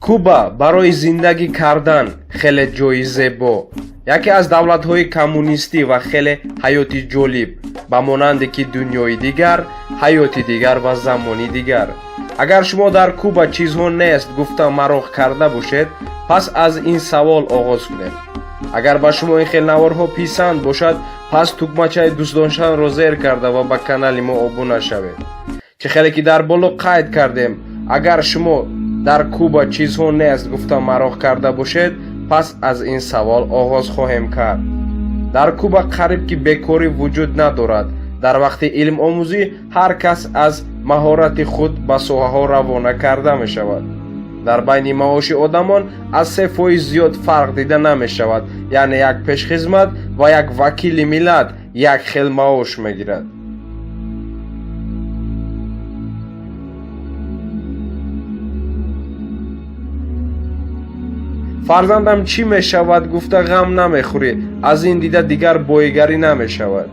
Куба барои зиндагӣ кардан хеле ҷои зебо, яке аз давлатҳои коммунистӣ ва хеле ҳаёти ҷолиб, ба монанде ки дунёи дигар, ҳаёти дигар ва замони дигар. Агар шумо дар Куба чизҳо нест гуфта мароқ карда бошед, пас аз ин савол оғоз кунед. Агар ба шумо ин хел наворҳо писанд бошад, пас тугмачаи дӯстдоштанро зер карда ва ба канали мо обуна шавед. Чӣ хеле ки дар боло қайд кардем, агар шумо дар Куба чизҳо нест гуфта мароқ карда бошед, пас аз ин савол оғоз хоҳем кард. Дар Куба қариб ки бекорӣ вуҷуд надорад. Дар вақти илмомӯзӣ ҳар кас аз маҳорати худ ба соҳаҳо равона карда мешавад. Дар байни маоши одамон аз 3% зиёд фарқ дида намешавад, яъне як пешхизмат ва як вакили миллат як хел маош мегирад. Фарзандам чӣ мешавад гуфта ғам намехӯрӣ, аз ин дида дигар боигарӣ намешавад.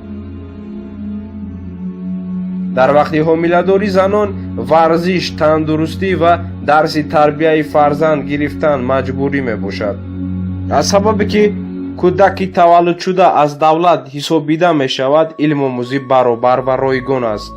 Дар вақти ҳомиладорӣ занон варзиш, тандурустӣ ва дарси тарбияи фарзанд гирифтан маҷбурӣ мебошад. Аз сабабе ки кӯдаки таваллудшуда аз давлат ҳисобида мешавад, илмомӯзӣ баробар ва ройгон аст.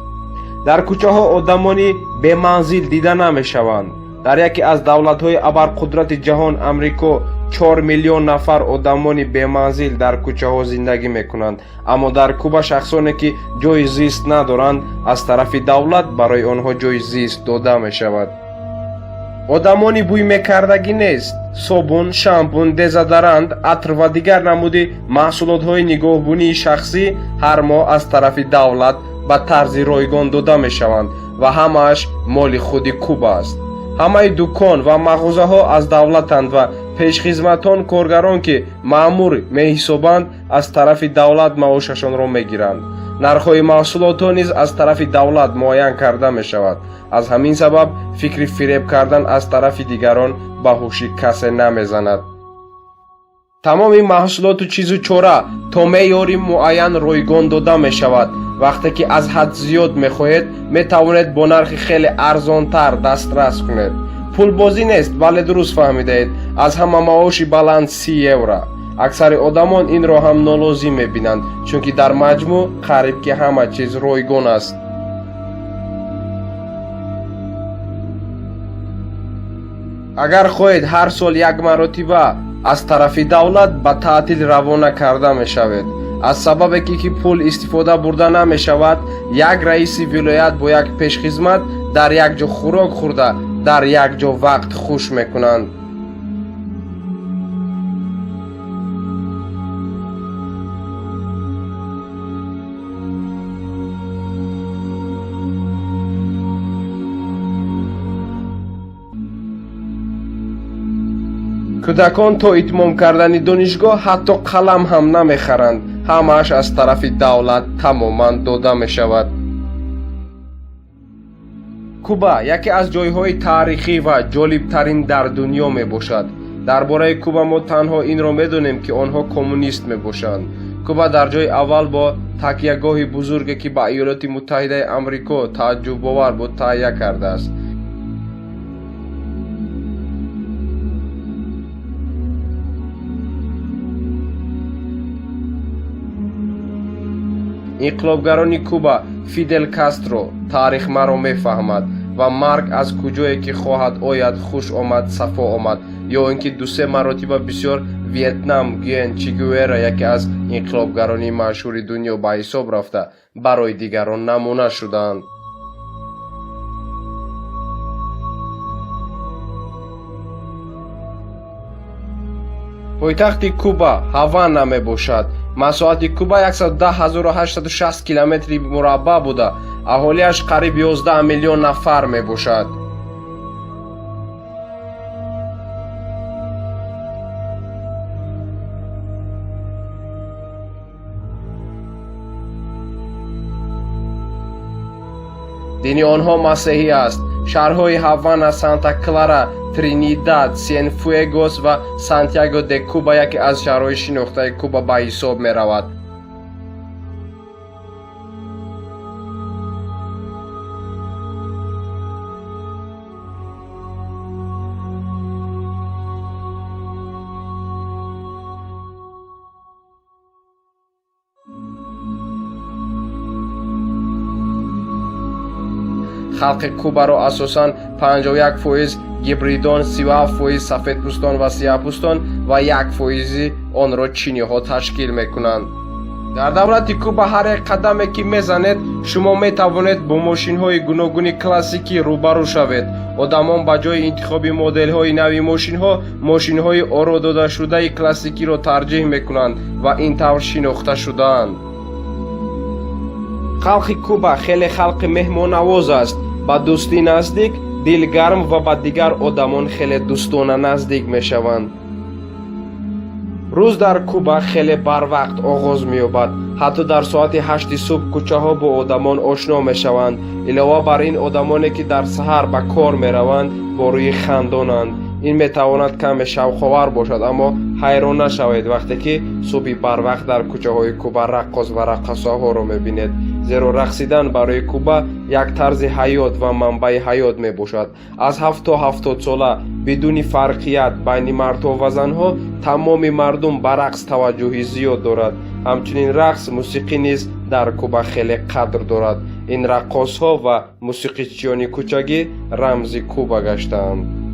Дар кӯчаҳо одамони беманзил дида намешаванд. Дар яке аз давлатҳои абарқудрати ҷаҳон Амрико 4 миллион нафар одамони беманзил дар кӯчаҳо зиндагӣ мекунанд, аммо дар Куба шахсоне ки ҷои зист надоранд, аз тарафи давлат барои онҳо ҷои зист дода мешавад. Одамони бӯймекардагӣ нест. Собун, шампун, дезодорант, атр ва дигар намуди маҳсулотҳои нигоҳбунии шахсӣ ҳар моҳ аз тарафи давлат ба тарзи ройгон дода мешаванд ва ҳамааш моли худи Куба аст. Ҳамаи дукон ва мағозаҳо аз давлатанд ва пешхизматон коргарон ки маъмур меҳисобанд, аз тарафи давлат маошашонро мегиранд. Нархҳои маҳсулотҳо низ аз тарафи давлат муайян карда мешавад. Аз ҳамин сабаб фикри фиреб кардан аз тарафи дигарон ба ҳуши касе намезанад. Тамоми маҳсулоту чизу чора то меъёри муайян ройгон дода мешавад. Вақте ки аз ҳад зиёд мехоҳед, метавонед бо нархи хеле арзонтар дастрас кунед. Пулбозӣ нест, бале, дуруст фаҳмидаед, аз ҳама маоши баланд 30 евро. Аксари одамон инро ҳам нолозим мебинанд, чунки дар маҷмӯъ қариб ки ҳама чиз ройгон аст. Агар хоҳед, ҳар сол як маротиба аз тарафи давлат ба таътил равона карда мешавед. Аз сабабе ки пул истифода бурда намешавад, як раиси вилоят бо як пешхизмат дар як ҷо хӯрок хӯрда, дар як ҷо вақт хуш мекунанд. Кӯдакон то итмом кардани донишгоҳ ҳатто қалам ҳам намехаранд. Ҳамааш аз тарафи давлат тамоман дода мешавад. Куба яке аз ҷойҳои таърихӣ ва ҷолибтарин дар дунё мебошад. Дар бораи Куба мо танҳо инро медонем, ки онҳо коммунист мебошанд. Куба дар ҷои аввал бо такягоҳи бузурге, ки ба Иёлоти Муттаҳидаи Амрико тааҷҷубовар буд, таҳия кардааст. Инқилобгарони Куба Фидел Кастро таърих маро мефаҳмад ва марг аз куҷое ки хоҳад ояд, хуш омад, сафо омад, ё ин ки дусе маротиба бисёр Вьетнам Ген Че Гуэра яке аз инқилобгарони машҳури дунё ба ҳисоб рафта, барои дигарон намуна шуданд. Пойтахти Куба Ҳавана мебошад. Масоҳати Куба 110 860 километри мураббаъ буда, аҳолиаш қариб 11 миллион нафар мебошад. Дини онҳо масеҳӣ аст. Шаҳрҳои Ҳавана, Санта Клара, Тринидад, Сиенфуэгос ва Сантяго де Куба яке аз шаҳрҳои шинохтаи Куба ба ҳисоб меравад. Халқи Кубаро асосан 51% гибридон, 37% сафедпӯстон ва сиёҳпӯстон ва 1 фоизи онро чиниҳо ташкил мекунанд. Дар давлати Куба ҳар як қадаме ки мезанед, шумо метавонед бо мошинҳои гуногуни классикӣ рӯбарӯ шавед. Одамон ба ҷои интихоби моделҳои нави мошинҳо, мошинҳои оро додашудаи классикиро тарҷиҳ мекунанд ва ин тавр шинохта шудаанд. Халқи Куба хеле халқи меҳмоннавоз аст, ба дӯстӣ наздик, дилгарм ва ба дигар одамон хеле дӯстона наздик мешаванд. Рӯз дар Куба хеле барвақт оғоз меёбад. Ҳатто дар соати 8-и субҳ кӯчаҳо бо одамон ошно мешаванд. Илова бар ин, одамоне ки дар саҳар ба кор мераванд, бо рӯи хандонанд. Ин метавонад каме шавқовар бошад, аммо ҳайрон нашавед, вақте ки субҳи барвақт дар кӯчаҳои Куба раққос ва раққосаҳоро мебинед, зеро рақсидан барои Куба як тарзи ҳаёт ва манбаи ҳаёт мебошад. Аз 7 то 70 сола, бидуни фарқият байни мардҳо ва занҳо, тамоми мардум ба рақс таваҷҷӯҳи зиёд дорад. Ҳамчунин рақс, мусиқӣ низ дар Куба хеле қадр дорад. Ин раққосҳо ва мусиқичиёни кӯчагӣ рамзи Куба гаштаанд.